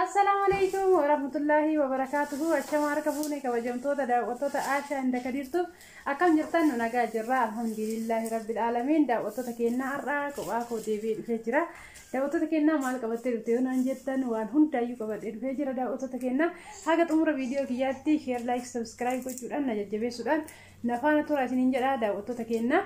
Assalaamu alaikum warahmatullaahi wabarakaatuhu. Achama harka fuune kabajamtoota daawwattoota Aashaa inda Kadiirtuuf akkam jirtan? Nu nagaa jirra, alhamdulillaahi rabbil aalamiin. Daawwattoota keenyaa, har'aa kophaa koo deebi'ee dhufee jira. Daawwattoota keenyaa, maal qabattee dhufte yoo naan jettan, waan hundaayyuu qabadhee dhufee jira. Daawwattoota keenyaa, haga xumura viidiyoo kiyyaatti share, like, subscribe gochuudhaan na jajjabeessuudhaan na faana tura isiniin jedha. Daawwattoota keenyaa,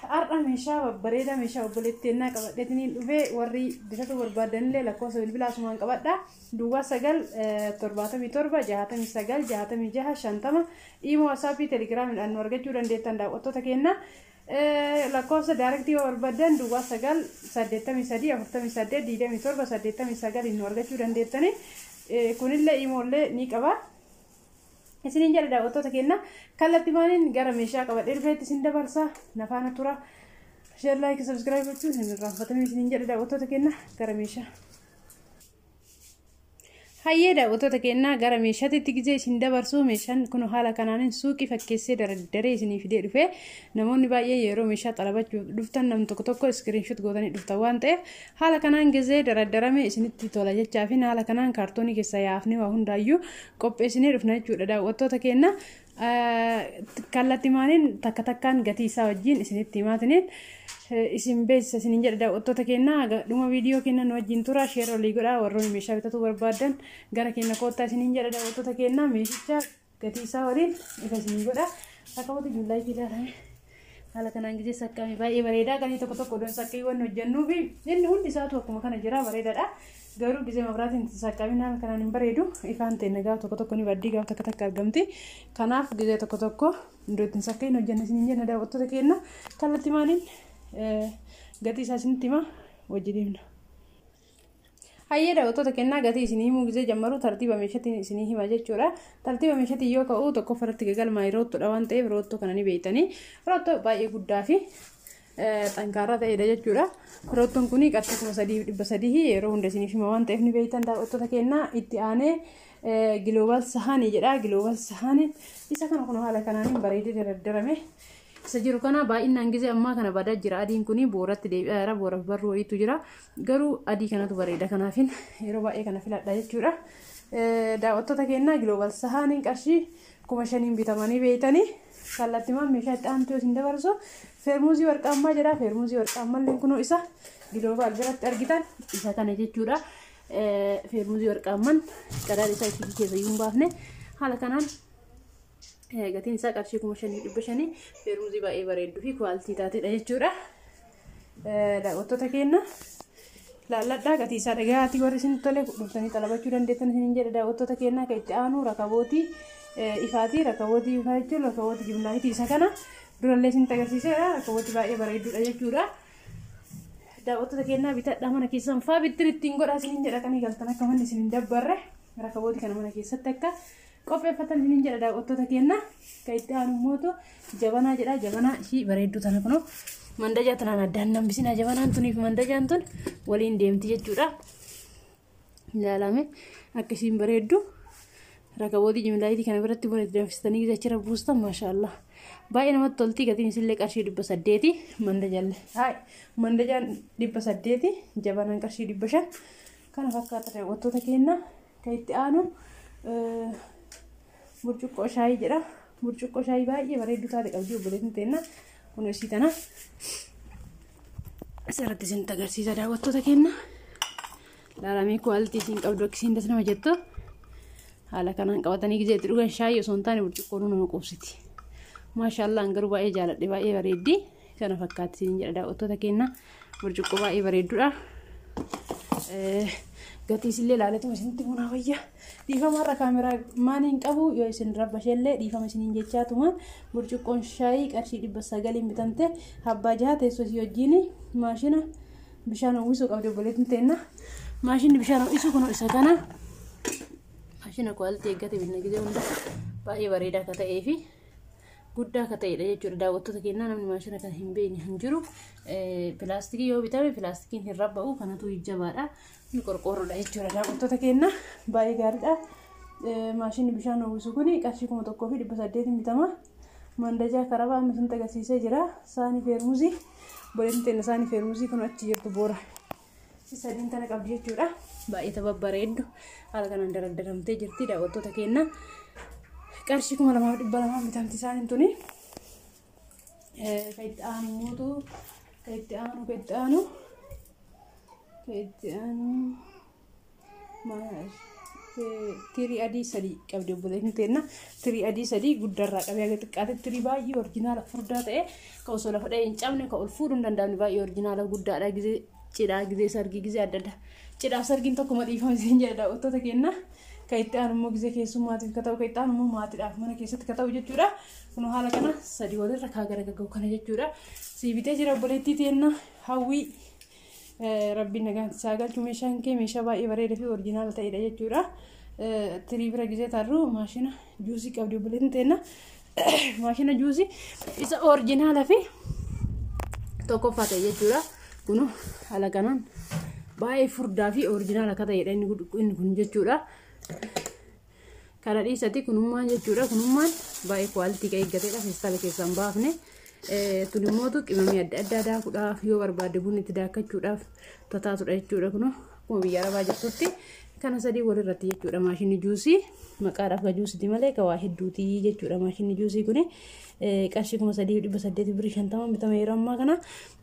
har'a meeshaa babbareedaa, meeshaa obboleettii qabadheetiniin dhufee, warri bitatu barbaadanillee lakkoofsa bilbilaa asumaan qabadha. 0977 69 66 50, Imo, WhatsAppii, Telegiraamiidhaan nu argachuu dandeettan. Daawwattoota keenya, lakkoofsa directii yoo barbaadan 0983 48 27 89 nu argachuu dandeettani. Kunillee Imollee ni qaba. Isiniin jedha. Daawwattoota keenya, kallattii maaliin gara meeshaa qabadhee dhufeetti isin dabarsa, na faana tura. Share, like, subscribe gochuun hin irraanfatamii isiniin jedha. Daawwattoota keenya, gara meeshaa. Hayyee daawwattoota keenyaa, gara meeshaatti gizee isin dabarsu, meeshaan kun haala kanaanin suuqii fakkeessee dardaree isinii fidee dhufe. Namoonni baay'ee yeroo meeshaa xalabachuuf dhuftan, nam tokko tokko screenshot gootanii dhuftan waan ta'eef, haala kanaan gizee dardarame isinitti tola jechaa fi haala kanaan kaartoonii keessa yaafnee waa hundaayyuu qopheessinee dhufna jechuudha. Daawwattoota keenya, kallattii maaliin takka takkaan gatii isaa wajjin isinitti himaatiniin isin beeksisa isiniin jedha. Daawwattoota keenya, dhuma viidiyoo keenya nu wajjin tura, share olii godhaa. Warroonni meeshaa bitachuu barbaadan gara keenya koottaa isiniin jedha. Daawwattoota keenya, meeshicha gatii isaa waliin ifa isinii godha. Akkasumas juulaayitii ilaalame haala kanaan gisee saqqame baay'ee bareedaa. Qanii tokko tokko odoon sakkiiwwan hojjennuu fi inni hundi isaatu akkuma kana jira, bareedaadha. Garuu gisee mabraatiin saqqamin haala kanaan hin bareedu. Ifaan ta'e gaaf tokko tokko ni baddii, gaaf takka takka argamti. Kanaaf gisee tokko tokko iddoo ittiin sakkiin hojjenna isiniin jenna. Daawwattoota keenya, kallattii maaliin gatii isaa isinitti hima, wajji deemna. Hayyee daawwattoota kennaa, gatii isinii himuu gisee jammaruu tartiiba meeshaatiin isinii hima jechuudha. Tartiiba meeshaatiin yoo ka'u, tokkoffaa irratti gagalmaa roottoodha waan ta'eef, roottoo kana ni beektanii. Roottoo baay'ee guddaa fi xankaaraa ta'edha jechuudha. Roottoon kun qarshii 3,300, yeroo hunda isiniif hima waan ta'eef ni beektan, daawwattoota kennaa. Itti aanee global sahaanii jedha. Global sahaaniin isa kana kun haala kanaan bareedee dardarame. Isa jiru kana baay'inaan gisee ammaa kana badaa jira. Adiin kun booratti deebi'aa jira. Booraaf barruu wayiitu jira. Garuu adii kanatu bareeda. Kanaafin yeroo baay'ee kana filadha jechuudha. Daawwattoota kennaa, global sahaaniin qarshii 5,000 bitamanii beeytanii. Kallattimaan meeshaa itti aantu isin dabarsu, feermuuzii warqaammaa jedha. Feermuuzii warqaammallee kunoo isa global biratti argitan isa kana jechuudha. Feermuuzii warqaamman qadaada isaa itti keessa iyyuu hin baafne. Haala kanaan gatiin isaa qarshii 5,500, feermuuzii baay'ee bareedduu fi quality taatedha jechuudha. Daawwattoota keenya, laalladhaa, gatii isaa dhagaatii warri isin tole dhuftanii xalabachuu dandeettan isiniin jedha. Daawwattoota keenya, kan itti aanu rakabootii ifaatii. Rakabootii ifaa jechuun rakabootii jimlaayitii, isa kana durallee isinitti agarsiiseera. Rakabootii baay'ee bareedduudha jechuudha. Daawwattoota keenyaa, bitadhaa, mana keessan faa bittin ittiin godhaa isiniin jedha. Kan galtan akka manni isin hin dabbarre rakabootii kana mana keessatti akka qopheeffatan isiniin jedha. Daawwattoota keenya, kan itti aanu mootu jabanaa jedha. Jabanaa ishii bareedduu tana kunoo mandajaa tanaan addaan nambisina. Jabanaan tuniif mandajaan tun waliin deemti jechuudha. Ilaalame akka isiin bareeddu. Rakabootii jimlaayitii kana biratti buna itti danfistanii achirra buustan, maashaallah. Baay'ee namatti tolti. Gatiin isillee qarshii 800. Mandajallee haay mandajaan 800, jabanaan qarshii 500. Kana fakkaata, daawwattoota keenya. Kan itti aanu burcuqqoo shaayii jedha. Burcuqqoo shaayii baay'ee bareedduu taate qabdi obboleettiin teenna. Kun isii tana asirratti isinitti agarsiisa, daawwattoota keenya. Laalamee quality isiin qabdu, akka isiin das nama jettu. Haala kanaan qabatanii gizee itti dhugan shaayii osoo hin taane burcuqqoon nama quubsiti. Maashaallah, garuu baay'ee jaaladhe, baay'ee bareeddi. Kana fakkaatti isiniin jedha, daawwattoota keenya. Burcuqqoo baay'ee bareedduudha. Gatii isillee ilaaletuma isinitti munaa wayya. Dhiifama, har'a kaameraa maaniin qabu yoo isin rabbasheellee dhiifama isiniin jechaatuma. Burcuqqoon shaayii qarshii 900n bitamte, abbaa jaha, teessoo isii wajjin, maashina bishaan uwwisuu qabdi obboleettiin teenna. Maashinni bishaan uwwisu kun isa kana. Maashina quality eeggate bitna gisee hunda, baay'ee bareedaa akka ta'ee fi guddaa akka ta'edha jechuudha. Daawwattoota keenyaa, namni maashina kana hin beekne hin jiru. Pilaastikii yoo bitame pilaastikiin hin rabba'u, kanatu jabaadha. Inni qorqoorroodha jechuudha. Daawwattoota keenya, baay'ee gaariidha. Maashinni bishaan uwwisu kun qarshii 1,800n bitama. Mandajaa karabaa amma isinitti agarsiisee jira. Saanii feermuzii, obboleettiin teenya saanii feermuzii kun achi jirtu boora. Sadiin tana qabdi jechuudha. Baay'ee babbareeddu haala kanaan daradaramtee jirti daawwattoota keenya. Qarshii 2200 bitamti isaaniin tuni. Kan itti aanu mootu kan itti aanu kan itti aanu kan itti aanu tirii adii sadii qabdi obboleettiin teenna. Tirii adii sadii guddarraa qabee haga xiqqaatti tirii baay'ee orjinaala furdaa ta'e kan osoo lafa dha'ee hin cabne kan ol fuudhuu hin danda'amne baay'ee orjinaala guddaadha. Gizee cidhaa, gizee sargii, gizee adda addaa. Cidhaaf sargiin tokkuma dhiifama isin jedha daawwattoota keenya. Kan itti aanu immoo gizee keessummaatiif ka ta'u, kan itti aanu immoo maatiidhaaf mana keessatti ka ta'u jechuudha. Kun haala kana sadii walirra kaa gara gagga'u kana jechuudha. Sii bitee jira obboleettii teenna Hawwii. Rabbiin nagaan isaa galchu. Meeshaan kee meeshaa baay'ee bareedaa fi orjinaala ta'edha jechuudha. Tirii bira gizee tarru maashina juusii qabdi obboleettiin teenna. Maashina juusii isa orjinaala fi tokkoffaa ta'e jechuudha. Kun haala kanaan baay'ee furdaa fi orjinaala akka ta'edha inni kun jechuudha. Kana dhiisati kunummaan jechuudha. Kunummaan baay'ee quality kan eeggatedha. Feestaala keessaa hin baafne. Tun immootu qimamii adda addaa daakuudhaaf yoo barbaadde bunni itti daakkachuudhaaf tataatudha jechuudha. Kun akkuma biyya arabaa jirtutti kana sadii walirratti jechuudha. Maashinni juusii maqaadhaaf ka juusiiti malee ka waa hedduuti jechuudha. Maashinni juusii kuni qarshii 3800 birrii 50 bitama yeroo ammaa kana.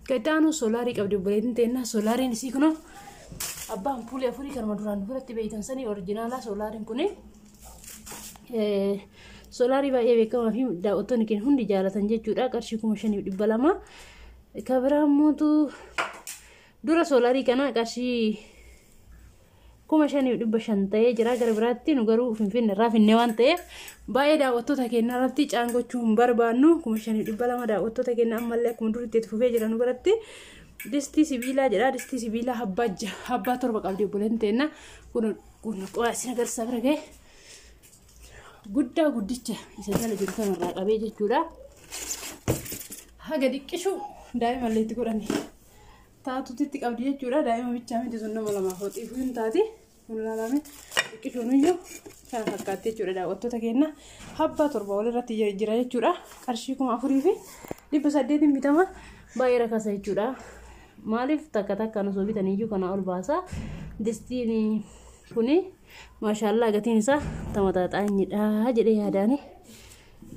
Kan itti aanu soolaarii qabdi obboleettiin teenna. Soolaariin isii kunoo abbaa ampuulii afurii kanuma duraan biratti beeytan sanii orjinaalaa soolaariin kuni. Soolaarii baay'ee beekamaa fi daawwattoonni keenya hundi jaalatan jechuudha. Qarshii 5200. Kan biraa immoo dura soolaarii kana qarshii 5500 ta'ee jira. Gara biraatti nu garuu Finfinnee irraa finne waan ta'eef baay'ee daawwattoota keenya irratti caangochuu hin barbaannu. 5200 daawwattoota keenya ammallee akkuma duriitti itti fufee jira nu biratti. Distii sibiilaa jedha. Distii sibiilaa abbaa 7 qabdi obboleen teenna. Kun kun qo'aa isin agarsiisaa bira ga'e. Guddaa guddicha isa jala jiru kanarraa qabee jechuudha. Haga dhiqqishu daa'imallee itti godhani. Taatutti qabdi jechuudha. Daa'ima bichaa miti sun nama lamaaf hoxiifuu hin taati. Kun ilaalame dhiqqishuun iyyuu kana fakkaatti jechuudha daawwattoota keenya. Abbaa 7 walirratti jira jechuudha. Qarshii 4800 bitama. Baay'ee rakasa jechuudha. Maaliif takka takkaan osoo bitaniyyuu kana ol baasa. Distiin kuni maashaallaa gatiin isaa tamataxaanyidha jedhee yaadaani.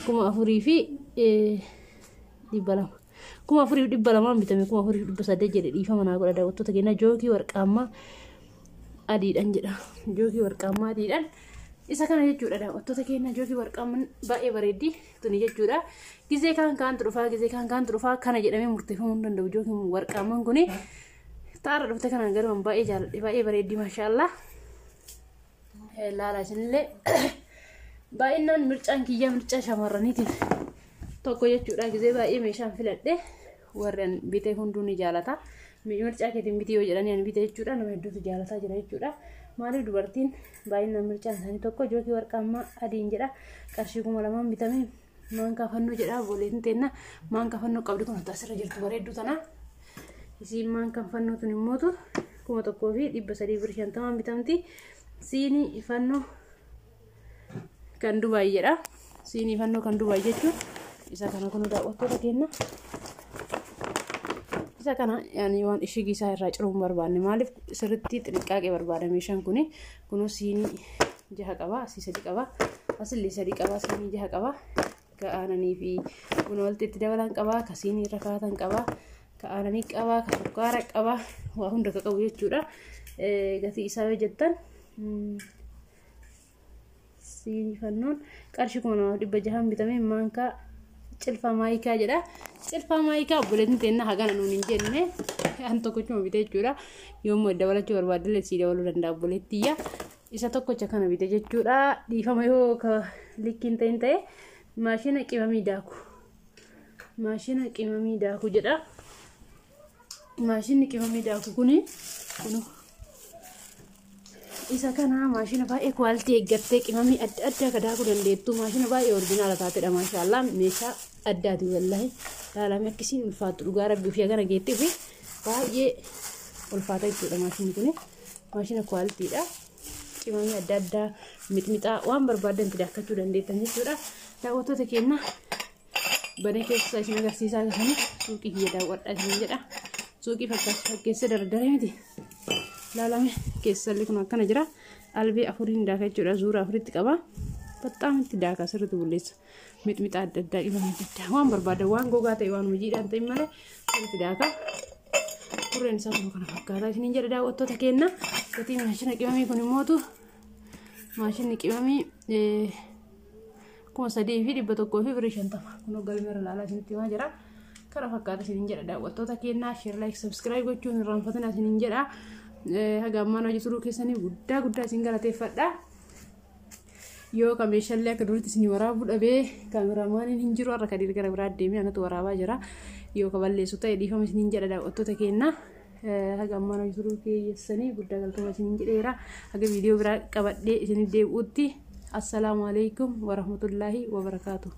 4200. 4200 bitame 4800 jedhe dhiifama naa godha daawwattoota keenya. Jookii warqaammaa adiidhaan jedha. Jookii warqaammaa adiidhaan isa kana jechuudha daawwattoota keenya. Jookii warqaammaan baay'ee bareeddi tuni jechuudha. Gizee kaan kaantu dhufaa, gizee kaan kaantu dhufaa kana jedhamee murteeffamuu hin danda'u. Jookiin warqaammaan kuni taara dhufte kanaan garuu baay'ee jaalladhe, baay'ee bareeddi maashaallaa. Laala isinillee baay'inaan mircaan kiyyaa mircaa shamarraniitiin tokko jechuudha. Gizee baay'ee meeshaan filadhe warri bitee hunduu ni jaalata. Mircaa keetiin bitii yoo jedhanii ani bite jechuudha. Nama hedduutu jaalataa jira jechuudha. Maaliif dubartiin baay'inaan mircaan isaanii tokko. Jookii warqaammaa adiin jedha. Qarshii 2000 bitame. Maankaa fannoo jedha obboleettiin teenna. Maankaa fannoo qabdi kun asirra jirtu bareedduu tana. Isiin maankaan fannoo tun immootu 1300 birrii 50 bitamti. Siinii fannoo kan Dubaay jedha. Siinii fannoo kan Dubaay jechuun isa kana kun daawwattoota keenya. Isa kana yaani waan ishigii isaa irraa ciruu hin barbaanne maaliif sirriitti xinqaaqee barbaada meeshaan kuni. Kunoo siinii 6 qaba, asii 3 qaba, asillee 3 qaba, siinii 6 qaba. Ka aananii fi buna walitti itti dabalan qaba, ka siinii irra kaa'atan qaba, ka aananii qaba, ka sukkaara qaba, waa hunda ka qabu jechuudha. Gatii isaa yoo jettan siinii fannoon qarshii 2600 bitame. Maankaa cilfaa maayikaa jedha. Cilfaa maayikaa obboleettiin teenna hagana nuun hin jenne an tokkochuma bite jechuudha. Yommuu dabalachuu barbaadde sii dabaluu danda'a obboleettiyya. Isa tokkocha kana bite jechuudha. Dhiifama yoo likkiin ta'in ta'e. Maashina qimamii daaku. Maashina qimamii daaku jedha. Maashinni qimamii daaku kuni kunu isa kana maashina baay'ee quality eeggattee qimamii adda addaa ka daakuu dandeettu maashina baay'ee orjinaala taatedha maashaallaa. Meeshaa addaati wallahi. Laalame akkasiin ulfaattu dhugaa rabbi ofii hagana geettee fi baay'ee ulfaata jechuudha maashinni kuni. Maashina qualityidha. Qimamii adda addaa mixmixaa waan barbaaddan itti daakkachuu dandeettan jechuudha. Daawwattoota keenya banee keessa isin agarsiisaa jiranii suuqii kiyya daawwadhaa isin jedha. Suuqii fakkeessee dardaree miti. Laalame keessalli kun akkana jira. Albee afuriin daaka jechuudha. Zuura afuritti qaba. Baxaam itti daaka sirriitti bulleessa. Mixmixa adda addaa, qibama adda addaa, waan barbaadan, waan gogaa ta'e, waan hojiidhaan ta'e malee sirriitti daaka. Kurreen isaa kun kana fakkaata isiniin jedha daawwattoota keenya. Gatii maashina qimamii kun immootu maashinni qimamii 3150 birrii. Kun galmeerra ilaalaa isinitti himaa jira. Kana fakkaata isiniin jedha daawwattoota keenya. Share, like, subscribe gochuun hin irraanfatina isiniin jedha. Haga ammaan hojii turuu keessanii guddaa guddaa isin galateeffadha. Yoo ka meeshaalee akka duriitti isin waraabuu dhabee, kaameramaaniin hin jiru, har'a kadiir gara biraa deemee anatu waraabaa jira. Yoo ka balleessu ta'e dhiifama isiniin jedha daawwattoota keenya. Haga ammaan hojii turuu keessanii guddaa galatooma isiniin jedheera. Haga viidiyoo biraa qabadhee isin deebi'utti, assalaamu alaikum warahmatullaahi wabarakaatu.